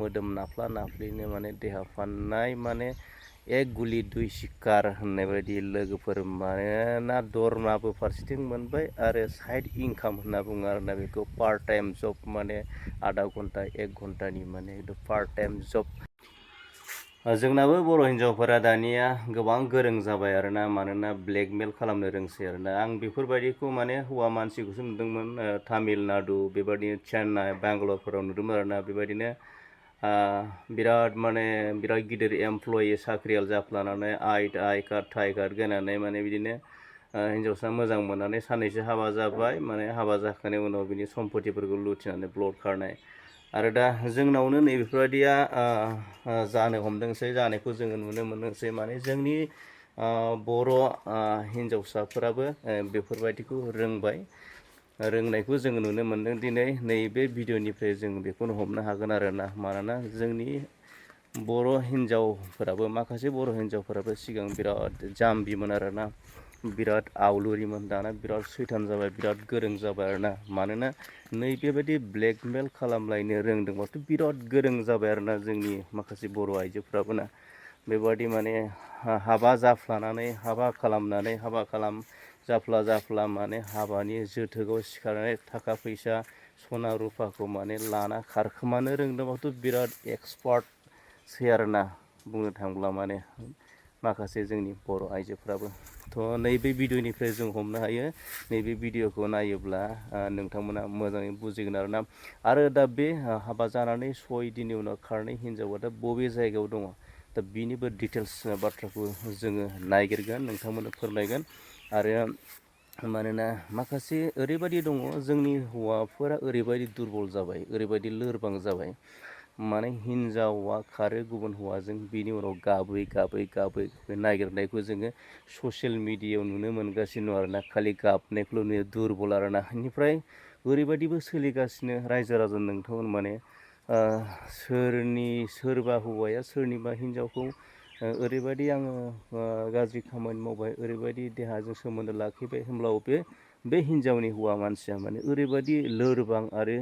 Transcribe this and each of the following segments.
मोदोम नाफ्ला नाफ्लिनो माने देहा फाननाय माने एक गुलि दुइ सिखार होननाय बायदि लोगोफोर मानोना दरमाबो फारसेथिं मोनबाय आरो साइड इनकाम होनना बुङो आरोना बेखौ पार्ट टाइम जब माने आधा घन्टा एक घन्टानि माने पार्ट टाइम जब जोंनाबो बर' हिन्जावफोरा दानिया गोबां गोरों जाबाय आरोना मानोना ब्लेकमेल खालामनो रोंसै आरोना आं बेफोरबायदिखौ माने हौवा मानसिखौसो नुदोंमोन तामिलनाडु बेबायदिनो चेन्नाइ बेंगालरफोराव नुदोंमोन आरोना बेबायदिनो बिराद गिदिर एमप्लयि साख्रियाल जाफ्लानानै आइ कार्ड थाइ कार्ड गायनानै माने बिदिनो हिन्जावसा मोजां मोननानै साननैसो हाबा जाबाय माने हाबा जाखांनायनि उनाव बिनि सम्पतिफोरखौ लुथिनानै ब्लड खारनाय आरो दा जोंनावनो नैबेफोरबायदिया जानो हमदोंसै जानायखौ जोङो नुनो मोनदोंसै माने जोंनि बर' हिन्जावसाफोराबो बेफोरबायदिखौ रोंनायखौ जोङो नुनो मोनदों दिनै नैबे भिडिअनिफ्राय जों बेखौनो हमनो हागोन आरोना मानोना जोंनि बर' हिन्जावफोराबो माखासे बर' हिन्जावफोराबो सिगां बिराद जाम्बिमोन आरोना बिराद आवलुरिमोन दाना बिराद सैथान जाबाय बिराद गोरों जाबाय आरोना मानोना नैबेबायदि ब्लेकमेल खालामलायनो रोंदोंबाथ' बिराद गोरों जाबाय आरोना जोंनि माखासे बर' आइजोफ्राबो ना बेबादि माने हाबा जाफ्लानानै हाबा जाफ्ला माने हाबानि जोथोगाव सिखारनानै थाखा फैसा सना रुफाखौ माने लाना खारखोमानो रोंदोंबाथ' बिराद एक्सपार्टसै आरोना बुंनो थांब्ला माने माखासे जोंनि बर' आइजोफ्राबो थ' नैबे भिडिअनिफ्राय जों हमनो हायो नैबे भिडिअखौ नायोब्ला नोंथांमोना मोजाङै बुजिगोन आरो दा बे हाबा जानानै 6 दिननि उनाव खारनाय हिन्जावा दा बबे जायगायाव दङ दा बिनिबो डिटेल्स बाथ्राखौ जोङो नायगिरगोन नोंथांमोननो फोरमायगोन आरो मानोना माखासे ओरैबायदि दङ जोंनि हौवाफोरा ओरैबायदि दुरबल जाबाय ओरैबायदि लोरबां जाबाय माने हिन्जावा खारो गुबुन हौवाजों बिनि उनाव गाबै नागिरनायखौ जोङो ससियेल मिडियायाव नुनो मोनगासिनो दं आरोना खालि गाबनायखौल' नुयो दुरबल आरोना बेनिफ्राय ओरैबायदिबो सोलिगासिनो रायजो राजा नोंथांमोन माने सोरबा हौवाया सोरनिबा हिन्जावखौ ओरैबायदि आङो गाज्रि खामानि मावबाय ओरैबायदि देहाजों सोमोन्दो लाखिबाय होमब्लाबो बे हिन्जावनि हौवा मानसिया माने ओरैबायदि लोरबां आरो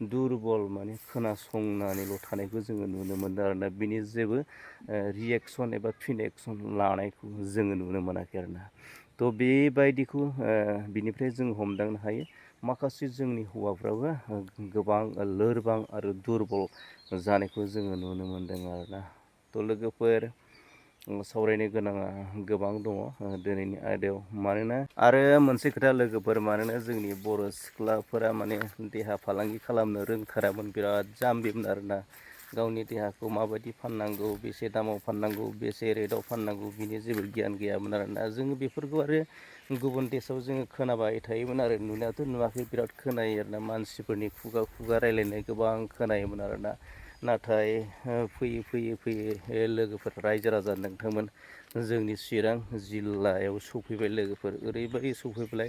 दुरबल माने खोनासंनानैल' थानायखौ जोङो नुनो मोनदों आरोना बिनि जेबो रिएक्सन एबा फिन एक्सन लानायखौ जोङो नुनो मोनाखै आरोना थ' बेबायदिखौ बिनिफ्राय जों हमदांनो हायो माखासे जोंनि हौवाफ्राबो गोबां लोरबां आरो दुरबल जानायखौ जोङो नुनो मोनदों आरोना थ' लोगोफोर सावरायनो गोनाङा गोबां दङ दिनैनि आयदायाव मानोना आरो मोनसे खोथा लोगोफोर मानोना जोंनि बर' सिख्लाफोरा माने देहा फालांगि खालामनो रोंथारामोन बिराद जाम्बिमोन आरोना गावनि देहाखौ माबायदि फाननांगौ बेसे दामाव फाननांगौ बेसे रेटआव फाननांगौ बिनि जेबो गियान गैयामोन आरोना जोङो बेफोरखौ आरो गुबुन देशआव जोङो खोनाबाय थायोमोन आरो नुनायाथ' नुवाखै बिराद खोनायो आरोना मानसिफोरनि खुगा रायलायनाय गोबां खोनायोमोन आरोना नाथाय फैयै लोगोफोर रायजो राजा नोंथांमोन जोंनि चिरां जिल्लायाव सफैबाय लोगोफोर ओरैबायदि सफैबाय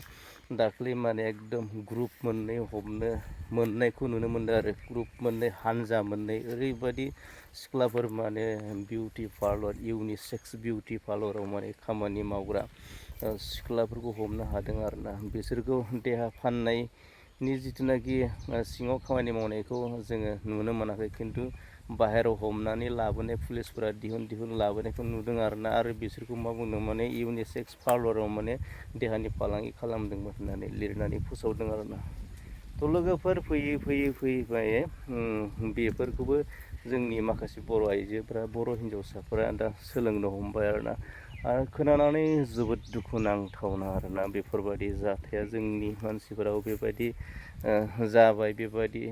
दाख्लै माने एकदम ग्रुप मोननै हमनो मोननायखौ नुनो मोनदों आरो ग्रुप मोननै हानजा मोननै ओरैबायदि सिख्लाफोर माने बिउटि पार्लार इउनिसेक्स बिउटि पार्लाराव माने खामानि मावग्रा सिख्लाफोरखौ हमनो हादों आरोना बिसोरखौ देहा फाननायनि जिथुनाखि सिङाव खामानि मावनायखौ जोङो नुनो मोनाखै खिन्थु बाहेराव हमनानै लाबोनाय पुलिसफोरा दिहुन लाबोनायखौ नुदों आरोना आरो बिसोरखौ मा बुंदों माने इउनिसेक्स पार्लाराव माने देहानि फालांगि खालामदोंमोन होननानै लिरनानै फोसावदों आरोना थ' लोगोफोर फैयै बेफोरखौबो जोंनि माखासे बर' आइजोफोरा बर' हिन्जावसाफोरा दा सोलोंनो हमबाय आरोना आरो खोनानानै जोबोद दुखु नांथावना आरोना बेफोरबायदि जाथाया जोंनि मानसिफोराव बेबायदि जाबाय बेबायदि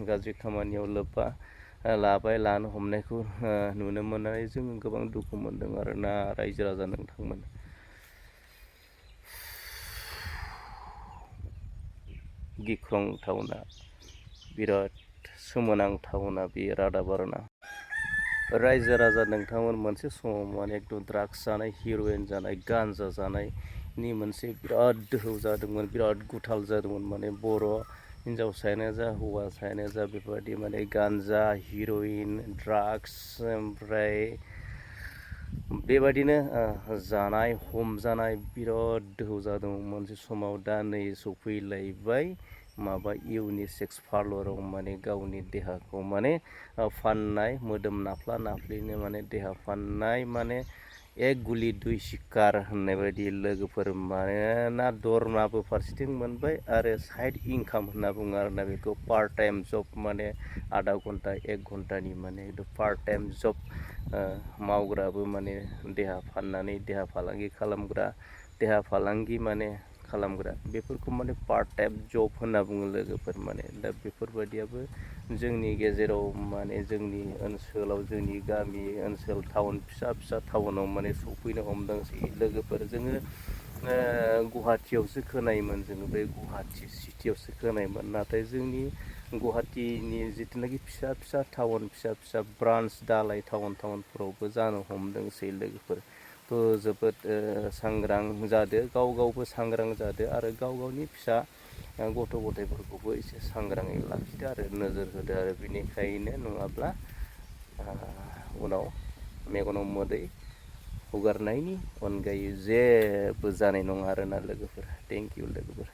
गाज्रि खामानियाव लोब्बा लानो हमनायखौ नुनो मोननानै जों गोबां दुखु मोनदों आरोना रायजो राजा नोंथांमोन गिख्रंथावना बिराद सोमोनांथावना बे रादाब आरोना रायजो राजा नोंथांमोन मोनसे समाव माने एकदम ड्राग्स जानाय हिर'इन जानाय गान्जा जानायनि मोनसे बिराद दोहौ जादोंमोन बिराद गुथाल जादोंमोन माने बर' हिन्जावसायानो जा हौवासायानो जा बेफोरबायदि माने गान्जा हिर'इन ड्राग्स ओमफ्राय बेबायदिनो जानाय हमजानाय बिराद दोहौ जादोंमोन मोनसे समाव दा नै सफैलायबाय माबा इउनिसेक्स पार्लराव माने गावनि देहाखौ माने फाननाय मोदोम नाफ्ला नाफ्लिनो माने देहा फाननाय माने एक गुलि दुइ सिखार होननाय बायदि लोगोफोर मानोना दरमाबो फारसेथिं मोनबाय आरो साइड इनकाम होनना बुङो आरोना बेखौ पार्ट टाइम जब माने आधा घन्टा एक घन्टानि माने पार्ट टाइम जब मावग्राबो माने देहा फाननानै देहा फालांगि खालामग्रा देहा फालांगि माने खालामग्रा बेफोरखौ माने पार्ट टाइम जब होनना बुङो लोगोफोर माने दा बेफोरबायदियाबो जोंनि गेजेराव माने जोंनि ओनसोलाव जोंनि गामि ओनसोल टाउन फिसा फिसा टाउनाव माने सफैनो हमदोंसै लोगोफोर जोङो गुवाहाटियावसो खोनायोमोन जोङो बे गुवाहाटि सिटियावसो खोनायोमोन नाथाय जोंनि गुवाहाटिनि जिथुनाखि फिसा फिसा टाउन फिसा फिसा ब्रान्स दालाय टाउनफोरावबो जानो हमदोंसै लोगोफोर थ' जोबोद सांग्रां जादो गाव गावबो सांग्रां जादो आरो गाव गावनि फिसा गथ' गथायफोरखौबो एसे सांग्राङै लाखिदो आरो नोजोर होदो आरो बेनिखायनो नङाब्ला उनाव मेगनाव मोदै हुगारनायनि अनगायै जेबो जानाय नङा आरोना लोगोफोर थेंक इउ लोगोफोर